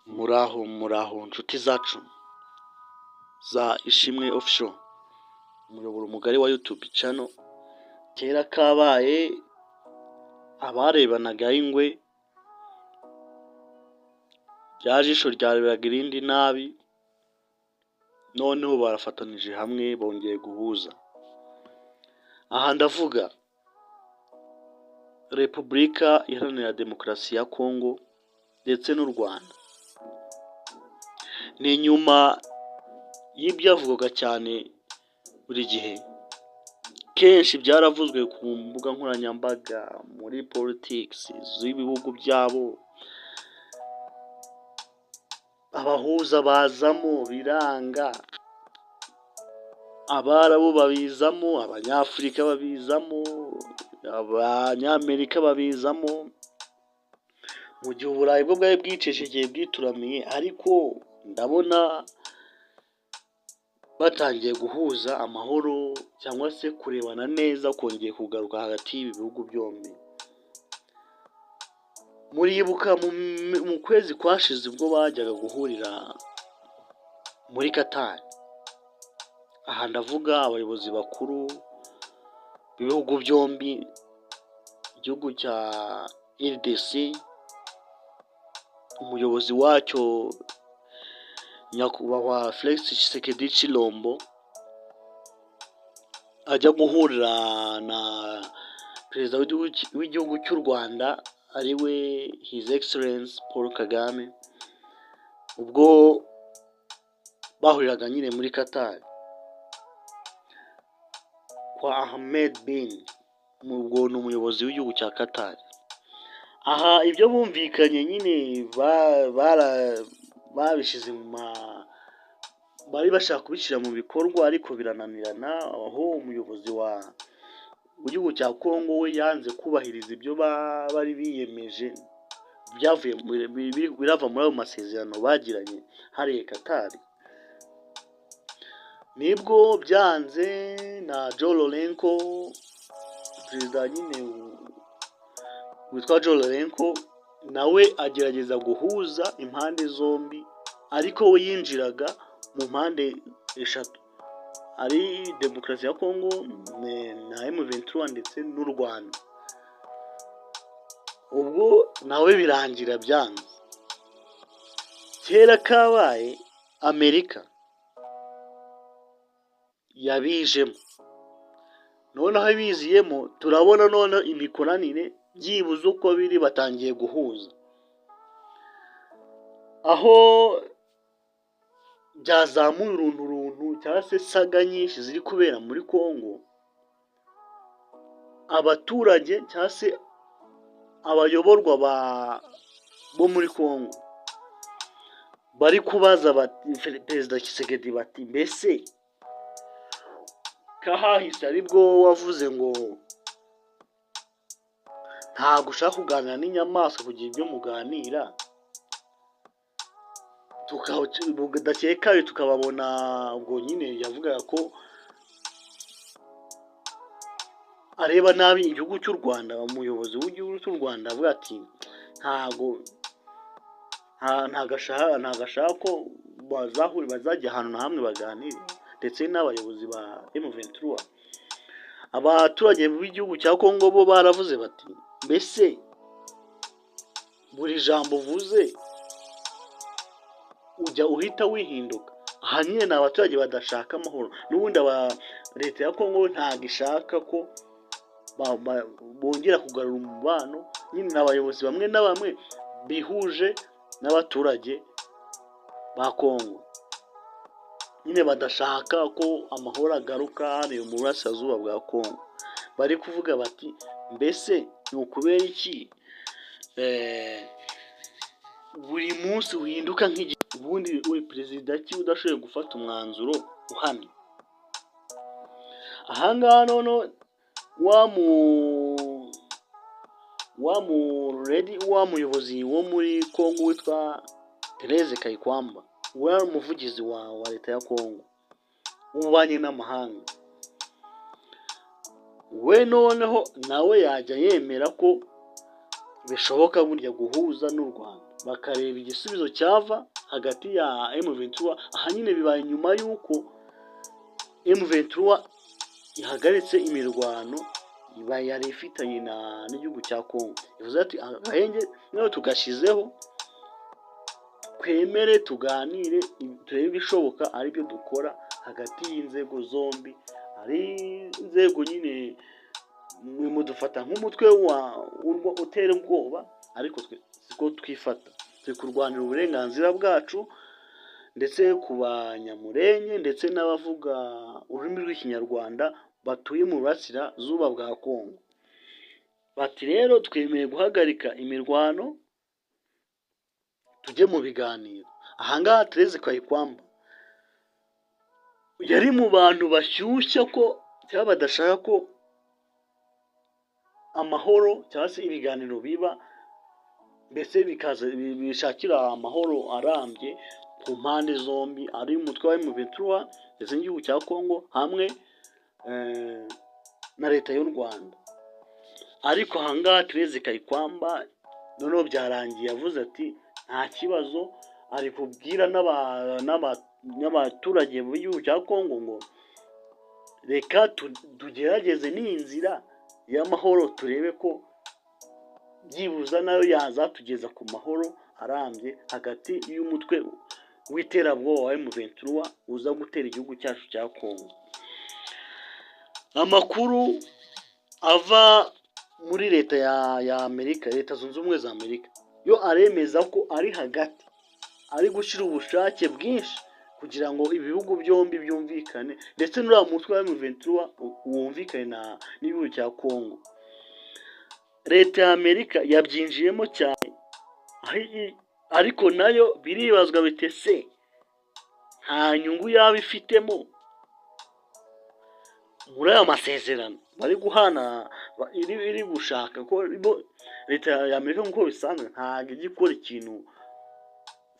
Muraho muraho nshuti zacu za Ishimwe Official, umuyoboro mugari wa YouTube channel. Kera kabaye abarebanaga ay'ingwe, rya jisho ryareberaga irindi nabi, noneho barafatanije hamwe bongeye guhuza. Aha ndavuga Repubulika Iharanira Demokarasi ya Kongo ndetse n'u Rwanda. Ni nyuma y'ibyavugwaga cyane buri gihe, kenshi byaravuzwe ku mbuga nkoranyambaga, muri politics z'ibihugu byabo, abahuza bazamo biranga, Abarabu babizamo, Abanyafurika babizamo, Abanyamerika babizamo, mu gihe Uburayi bwo bwari bwicecekeye bwituramiye, ariko ndabona batangiye guhuza amahoro cyangwa se kurebana neza kongeye kugaruka hagati y'ibi bihugu byombi. Muribuka mu kwezi kwashize ubwo bajyaga guhurira muri Qatar, aha ndavuga abayobozi bakuru b'ibihugu byombi, igihugu cya RDC, umuyobozi wacyo Nyakubahwa Felix Tshisekedi Tshilombo, ajya guhurira na perezida w'igihugu cy'u Rwanda ariwe His Excellence Paul Kagame, ubwo bahuriraga nyine muri Qatar kwa Ahmed bin, ubwo ni umuyobozi w'igihugu cya Qatar. Aha ibyo bumvikanye nyine babishyize mu ma bari bashaka kubishyira mu bikorwa ariko birananirana, aho umuyobozi wa w'igihugu cya Kongo we yanze kubahiriza ibyo bari biyemeje byavuye birava muri ayo masezerano bagiranye hariya Qatar. Nibwo byanze na João Lourenço, perezida nyine witwa João Lourenço, nawe agerageza guhuza impande zombi, ariko we yinjiraga mu mpande eshatu, ari demokarasi ya Kongo na M23 ndetse n'u Rwanda. Ubwo nawe birangira byanze. Kera kabaye Amerika yabijemo, noneho ibiziyemo turabona noneho imikoranire byibuze uko biri batangiye guhuza, aho byazamuye uruntu runtu cyangwa se saga nyinshi ziri kubera muri Kongo, abaturage cyangwa se abayoborwa bo muri Kongo bari kubaza bati perezida Tshisekedi bati: "Mbese kahahise aribwo wavuze ngo ntabwo ushaka kuganira n'inyamaswa kugira ibyo muganira, budakeye tukababona?" Ubwo nyine yavugaga ko areba nabi igihugu cy'u Rwanda, umuyobozi w'igihugu cy'u Rwanda avuga ati ntago ntago ashaka ko bazahura, bazajya ahantu na hamwe baganire ndetse n'abayobozi ba M23. Abaturage b'igihugu cya Kongo bo baravuze bati: "Mbese buri jambo uvuze ujya uhita wihinduka?" Aha nyine ni abaturage badashaka amahoro, n'ubundi aba leta ya Kongo ntabwo ishaka ko bongera kugarura umubano nyine n'abayobozi bamwe na bamwe bihuje n'abaturage ba Kongo, nyine badashaka ko amahoro agaruka hariya mu burasirazuba bwa Kongo. Bari kuvuga bati: "Mbese ni ukubera iki buri munsi uhinduka nk'igi? Ubundi uri perezida ki udashoboye gufata umwanzuro uhamye?" Ahangaha noneho wa mu lady, wa muyobozi wo muri Kongo witwa Therese Kayikwamba, we ari umuvugizi wa leta ya Kongo w'ububanyi n'amahanga, we noneho nawe yajya yemera ko bishoboka burya guhuza n'u Rwanda. bakareba igisubizo cyava hagati ya M23. Aha nyine bibaye nyuma y'uko M23 ihagaritse imirwano iba yari ifitanye na n'igihugu cya Congo. Bivuze ati: "Agahenge niba tugashyizeho, twemere tuganire, turebe ibishoboka aribyo dukora hagati y'inzego zombi." Ari inzego nyine mwe mudufata nk'umutwe wa utera ubwoba, ariko twe siko twifata. Turi kurwanira uburenganzira bwacu, ndetse ku Banyamurenge ndetse n'abavuga ururimi rw'Ikinyarwanda batuye mu burasirazuba bwa Kongo. Bati: "Rero twemeye guhagarika imirwano, tujye mu biganiro." Ahangaha Thérèse Kayikwamba yari mu bantu bashyushya ko cyangwa badashaka ko amahoro cyangwa se ibiganiro biba, mbese bikaza bishakira amahoro arambye ku mpande zombi, ari umutwe wa M23 ndetse n'igihugu cya Congo hamwe na leta y'u Rwanda. Ariko ahangaha Thérèse Kayikwamba noneho byarangiye avuze ati: "Nta kibazo." Ari kubwira n'abaturage b'igihugu cya Congo ngo: "Reka tugerageze n'inzira y'amahoro, turebe ko byibuza nayo yazatugeza ku mahoro arambye hagati y'umutwe w'iterabwoba wa M23 uza gutera igihugu cyacu cya Congo." Amakuru ava muri leta ya Amerika, Leta Zunze Ubumwe za Amerika, yo aremeza ko ari hagati, ari gushyira ubushake bwinshi kugira ngo ibihugu byombi byumvikane, ndetse n'uriya mutwe wa M23 wumvikane na n'igihugu cya Congo. Leta ya Amerika yabyinjiyemo cyane, ariko nayo biribazwa bite se nta nyungu yaba ifitemo muri aya masezerano bari guhana, iri gushaka ko leta ya Amerika, nk'uko bisanzwe, ntabwo ijya ikora ikintu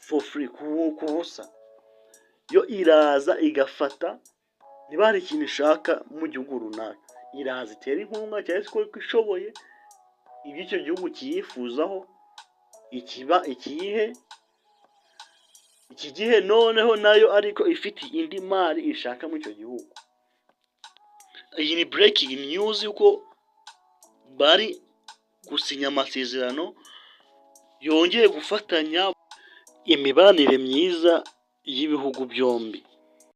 for free, ku busa. Yo iraza igafata, niba hari ikintu ishaka mu gihugu runaka, iraza itera inkunga cyangwa se ikora uko ishoboye ibyo icyo gihugu kiyifuzaho ikiba ikihe iki gihe, noneho nayo ariko ifite indi mari ishaka muri icyo gihugu. Iyi ni breaking news yuko bari gusinya amasezerano yongeye gufatanya imibanire myiza y'ibihugu byombi.